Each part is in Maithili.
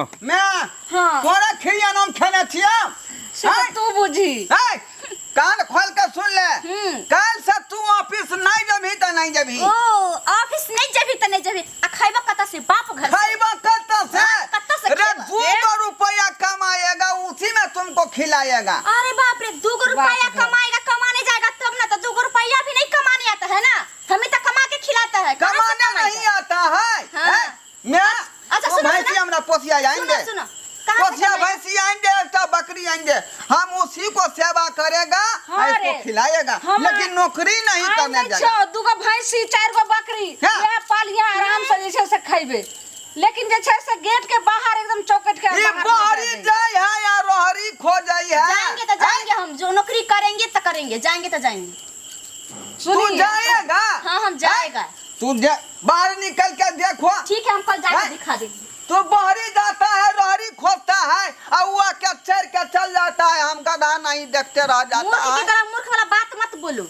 मैं हाँ। तोरा खिरिया नाम खेने छिया से तऽ तू बुझी है कान खोल के सुन ले हम्म। काल से तू ऑफिस नहीं जबही त नहीं जबही ओ ऑफिस नहीं जेबी त नहीं जेबी आ खैबा कत से बाप घर से खैबा कत से हाँ, कत्ता से रे खैबा? दू गो रुपया कमाएगा उसी में तुमको खिलाएगा अरे बाप रे दू गो रुपया बाप रे। कमाएगा कमाने जाएगा तब ना तो दू गो रुपया भी नहीं कमाने आता है ना हमें तो कमा के खिलाता है कहाँ से कमाने कमाएगा? नहीं आता है हाँ। हैं? मैं अच्छा, वो सुनो, भैंसी सुनो। हमरा पोसिया आएंगे सुनो सुनो कहाँ से पोसिया कमाएगा? भैंसी आएंगे एक बकरी आएंगे हम उसी को सेवा करेगा हाँ और इसको रे। खिलाएगा हम- लेकिन नौकरी नहीं आइ करने नहि जाएगा छौ दूगो भैंसी चारि गो बकरी हाँ। इएह पालिहे आराम से जे छै से खैबे लेकिन जे छै से गेट के बाहर एकदम चौकट के ये बाहर नहि बहरी जाय दै। जाय है या रोहरी खो जाय है जाएंगे तो जाएंगे हम जो नौकरी करेंगे तो करेंगे जाएंगे तो जाएंगे तू सुनी जाएगा हाँ हम जाएगा तू बाहर निकल के देखो ठीक है हम कल जाके हैं? दिखा देंगे तू बहरी जाता है रोहरी खोजता है और वो के चढ़ के चल जाता है हम गधा नहीं देखते रह जाता मूर्ख की है तरह मूर्ख वाला बात मत बोलो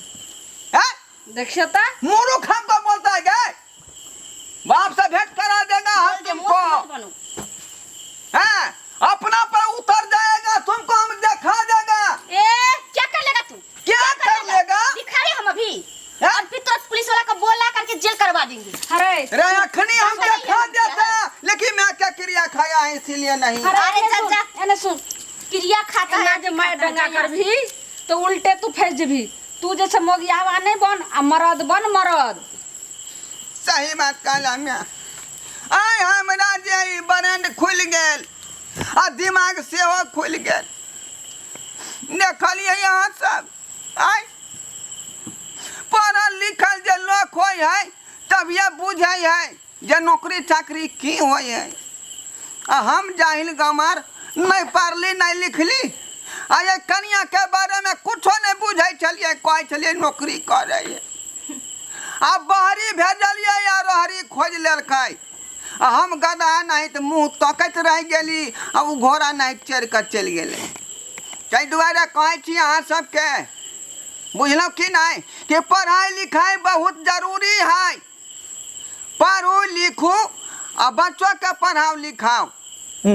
हैं? देखियो तऽ मूर्ख हमको बोलता है गए बाप से भेंट करा देगा हम बोल दे, तुमको मूर्ख मत बनो हैं? अपना पर उतर जाएगा तुमको हम देखा देगा ए क्या कर लेगा तू क्या कर लेगा दिखा रहे हम अभी हैं? और फिर तुरंत पुलिस वाला को बोला करके जेल करवा देंगे अरे रे अखनी हम नहीं, देखा हम क्या देता लेकिन मैं क्या क्रिया खाया है इसीलिए नहीं अरे अरे एने जा, सुन, जा। एने सुन क्रिया खाता एना है जे मार खाता है, डंगा जा यहाँ से। करबही तऽ उल्टे तू फँसि जेबही तू जे छै मोगियावा नहि बन आ मरद बन मरद सही बात कहला मैं आइ हमरा जे ई ब्रांड खुलि गेल आ दिमाग सेहो खुलि गेल देखलियै अहाँ सब आइ पढ़ल लिखल जे लोक होइ है तभिए बुझै है जे नौकरी चाकरी की होइ है आ हम जाहिल गमार नहि पढ़ली नहि लिखली आ ये कनियाके बारेमे कुछो नहि बुझै छलियै कहै छलियै नौकरी करै है आ बहरी भेजलियै आ रहरी खोजि लेलकै आ हम गदहा नहि तऽ मुँह तकैत रहि गेली आ ओ घोड़ा नहि चढ़ि कऽ चलि गेलै ताहि दुआरे कहै छी अहाँ सबके बुझलहुँ कि नहि कि पढ़ाइ लिखाइ बहुत जरूरी है पढ़ू लिखू आ बच्चोके पढ़ाउ लिखाउ।